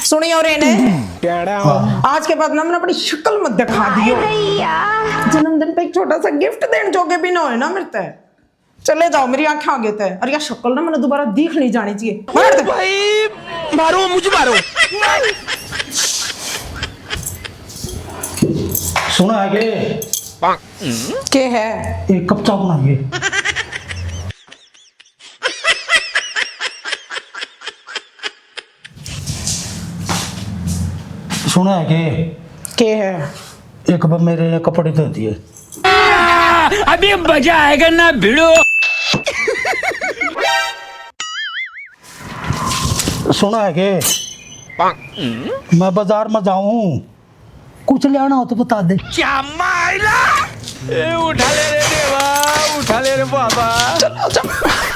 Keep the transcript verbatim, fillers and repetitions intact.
सुनियो रे ने, आज के बाद ना मैंने अपनी शक्ल मत दिखा दियो। जन्मदिन पे एक छोटा सा गिफ्ट देने जोगे भी ना होए ना मेरे ते। चले जाओ, मेरी आंखें आगे ते। और यह शक्ल ना मैंने दोबारा दिख नहीं जानी चाहिए। हट। भाई, मारो, मुझे मारो। सुना है के? के है? एक कप चाय बनाइए। सुना है के? के है? एक बार मेरे लिए कपड़े दे दिए। अभी मजा आएगा ना भिड़ो। सुना है के? मैं बाजार में जाऊं, कुछ लेना हो तो बता दे। क्या मायला? ए, उठा ले रे देवा, उठा ले रे बाबा। चलो, चलो।